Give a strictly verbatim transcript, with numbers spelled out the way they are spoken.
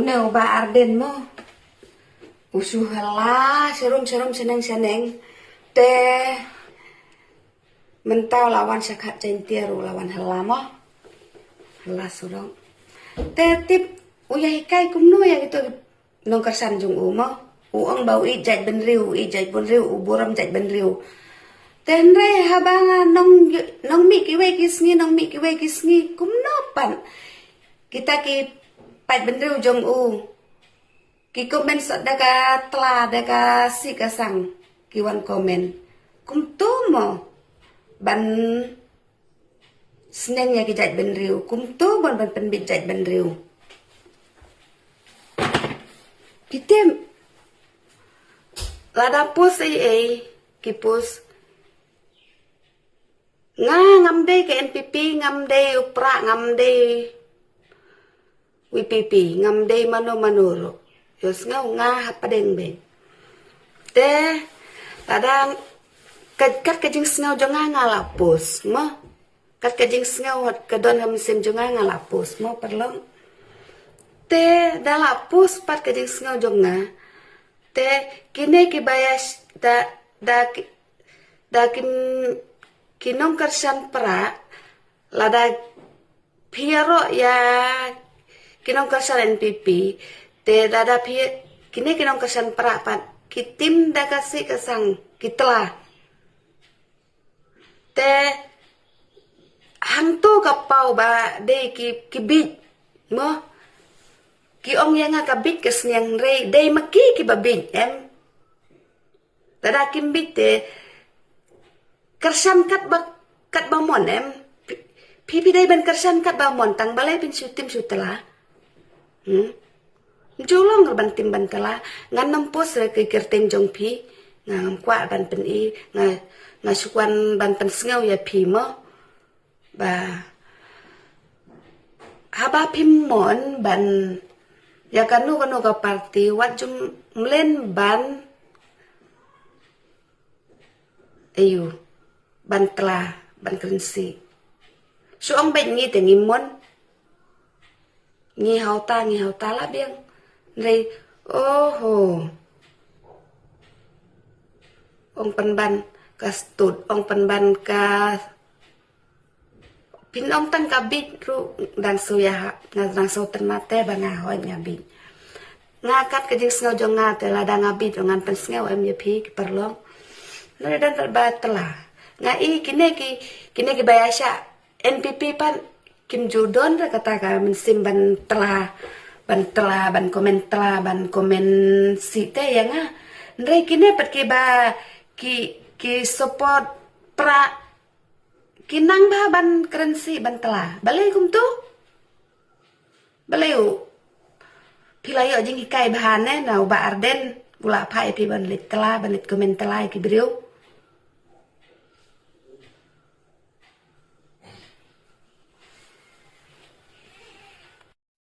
Une u Bah Ardent mo, u shu hela sharum sharum shaneng shaneng. Te mynta u la wan sha Khat Jaiñtia ruh u la wan hela mo. Hela surok. Te tip u ïa hikai kumno ïa kito ki nongkyrshan jong u mo. U ong ba u ïeit jaitbynriew, u ïeit jaitbynriew, u burom jaitbynriew. Te hynrei haba nga nong, nongmih kiwei ki sngi, nongmih kiwei ki sngi, kumno pat kita ki paidbynriew jong u ki comment sot da ka tla, da ka sih ka sang, ki wan comment. Kumto mo ban sneng ïa ki jaitbynriew, kumto ban, ban pynbeit jaitbynriew. Ki tip, lada post ei ei, ki post, nga ngam dei ka N P P, ngam dei u Prah, ngam dei VPP, ngam dei mano mano ruh. Ïohsngew, nga hapdeng beit. Te lada kat, kat ka jingsngew jong nga, nga la post mo. Kat ka jingsngew wat ka don ha mynsiem jong nga, nga la post mo paralok. Te da la post pat ka jingsngew jong nga, te kine ki ba ïa sh-, da, da ki, da ki, ki nongkyrshan Prah, lada phi ïaroh ïa ki nongkyrshan N P P, te lada phi, kine ki nongkyrshan Prah pat ki tim da ka sih ka sang, ki tla. Te hangto ka paw ba dei ki, ki bieit mo. Ki ong ïa nga ka bieit ka sniang, hynrei dei ma ki kiba bieit, em. Lada kim bieit te kyrshan katba, katba mon, em. Phi, phi, phi dei ban kyrshan katba mon, tang balei phin shu tim shu tla. Hmm. Ju long ruh ban tim ban tla. Ngan nym post re ki kyrteng jong phi. Nga ngam kwah ban pyni, nga, nga shu kwah ban pynsngew ïa phi mo. Ba haba phim mon ban ïa kano kano ka party, wat ju mlien ban, aïu, ban tla, ban kren sih. Shu ong beit ngi te ngim mon. Ngi ha uta, ngi ha uta la biang. Hynrei, oho. Ong pynban ka stud, ong pynban ka, phin ong tang ka bieit ruh, dang shu ïa, nga dang shu tyrwa te ba nga hoi nga bieit. Nga kat ka jingsngew jong nga te lada nga bieit ruh ngan pynsngew, em, ïa phi ki paralok. Hynrei dang ba tla. Nga i kine ki, kine ki ba ïa shah N P P pat kim ju don re kata ka mynsiem ban tla, ban tla, ban comment tla, ban comment sih te ïa nga. Hynrei kine pat kiba ki, ki support Prah, ki nang bha ban kren sih ban tla. Balei kumto? Balei u? Phi la ïoh jinghikai bha ne na u Bah Ardent, u la phah ïa phi ban leit tla, ban leit comment tla ïa ki briew.